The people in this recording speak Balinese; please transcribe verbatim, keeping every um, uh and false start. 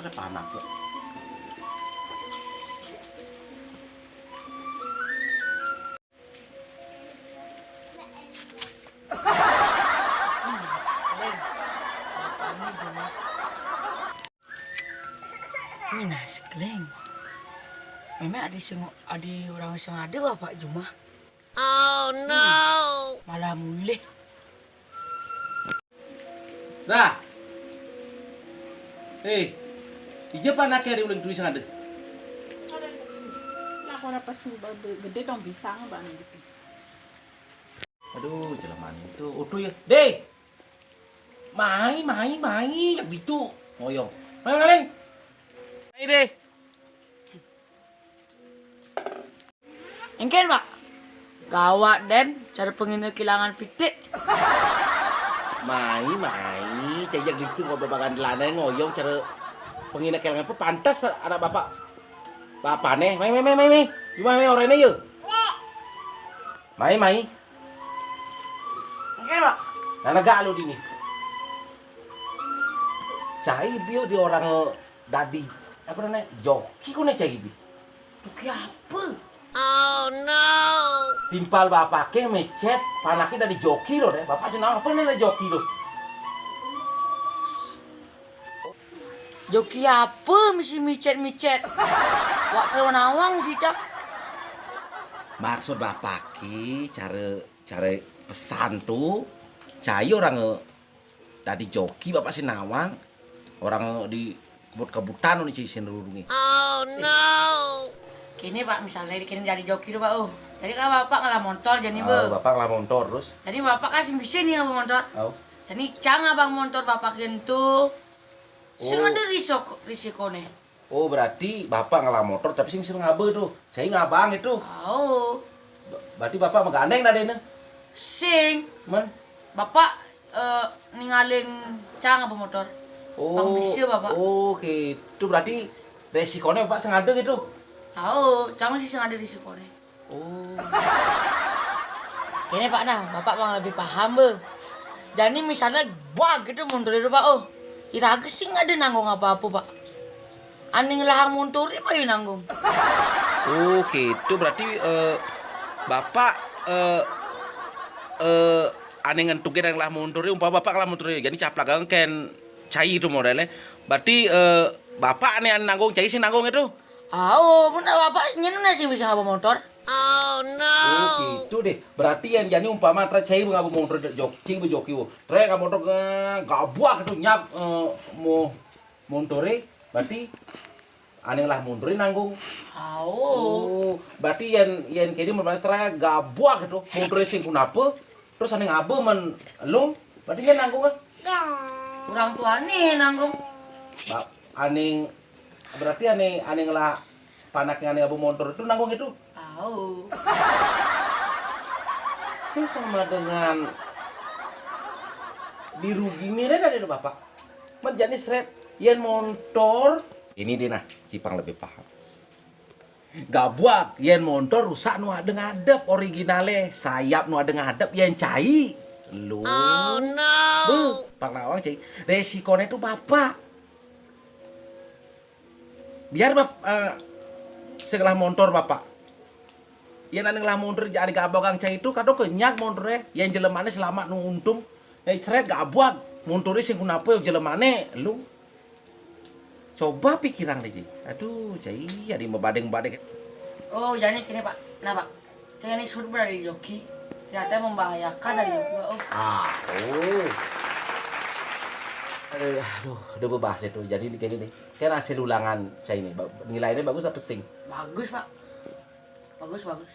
Ada panak ya. Minas Kleng. Bapaknya gimana? Minas Kleng. Memang ada sing, ada orang sing ada bapak Juma. Oh no. Malah mulih. Dah. Eh, ija panake ari uling tuli sing ada. Lah ora pesu gedhe dong bisa ngembang gitu. Aduh, jelema itu. Utuh ya. Deh. Mai, mai, mai, ya gitu. Ngoyong. Mai ngaleng. Mai deh. Engken, Pak. Gawat den, cara pengina kehilangan pitik. Mai, mai, cai jak gitu kok bebagan delane ngoyong cara pengina kehilangan apa pantas anak bapak. Bapane, mai, mai, mai, mai, mai. Gimana mai orangnya yuk? Mai, mai. Engken, Pak. Nah, negak lu dini. Cai bio di orang dadi apa namanya? Joki kok ne cai bi. Joki apa? Oh no. Timpal bapake mecet, panake dadi joki lo deh. Bapak sing nawang apa ne dadi joki lo? Joki apa mesti micet-micet? Wak terlalu nawang sih, Cak. Maksud bapake cara cara pesan tuh cai orang dadi joki bapak sing nawang, orang di kebut-kebutan ni cai sing rurungi. Oh no. Kene Pak, misalnya kene jadi joki tuh Pak. Oh, jadi kan bapak ngelah motor jadi be. Oh, bapak ngelah motor terus. Jadi bapak kasih bisa nih ngabang motor. Oh. Jadi cang abang motor bapak kentu. Sing ada risiko risikone. Oh, berarti bapak ngelah motor tapi sing bisa ngabe tuh. Cai ngabang itu. Oh. Berarti bapak megandeng nadene. Sing. Men. Bapak eh, ningalin cang apa motor? Oh, Bang bisa, Bapak. Oh, gitu. Berarti resikonya Bapak sengaja gitu? Tahu, cang sih sengaja resikonya. Oh. Kene Pak nah, Bapak bang lebih paham be. Jadi misalnya wah gitu motor itu Pak, oh, iraga sih nggak ada nanggung apa-apa Pak. Aning lahang motor Pak yang nanggung. Oh, gitu. Berarti eh, Bapak eh eh ane ngentuke nang lah montore umpama bapak lah montore jadi caplak kan cai itu modele. Berarti eh bapak ane ane nanggung cai sing nanggung itu. Awo, mun bapak nyen sing bisa ngaba motor. Oh no. Oh gitu deh. Berarti yang jadi umpama tra cai ngaba motor joki bejoki wo. Tra ngaba motor eh, gabuak itu nyak eh, mo montore berarti Ane lah mundurin nanggung. Awo. Oh, berarti yen yen kene mun seraya gabuak to. Mundur sing kunapa? Terus ane ngabe men lung, berarti yen nanggung ah. Orang tuane nanggung. Ba, ane berarti ane ane ngelah panak ane abu montor itu nanggung itu. Awo. Sing sama dengan dirugi nih dari bapak. Menjadi seret yen montor ini deh nah cipang lebih paham. Gabuak yen montor rusak nu ada ngadep originale sayap nu ada ngadep yen cai lu. Oh no. Buh, Pak Nawang cai. Resikone tuh bapak. Biar bap, eh, segelah montor bapak. Yen ane ngelah montor jadi gabuak kang cai itu kadang kenyak montore. Yen jelemane selamat nu untung. Eh seret gabuak montore sing kunapa jelemane lu. Coba pikirang deh, Ci. Aduh, Ci, ada yang badeng-badeng. Oh, jadi kene, Pak. Nah, Pak. Saya ini suruh dari joki. Ternyata membahayakan dari joki, Pak. Oh. Ah, oh. Aduh, aduh, udah bebahas itu. Jadi ini kayak gini. Kan hasil ulangan saya ini, ba- nilainya bagus apa sing? Bagus, Pak. Bagus, bagus.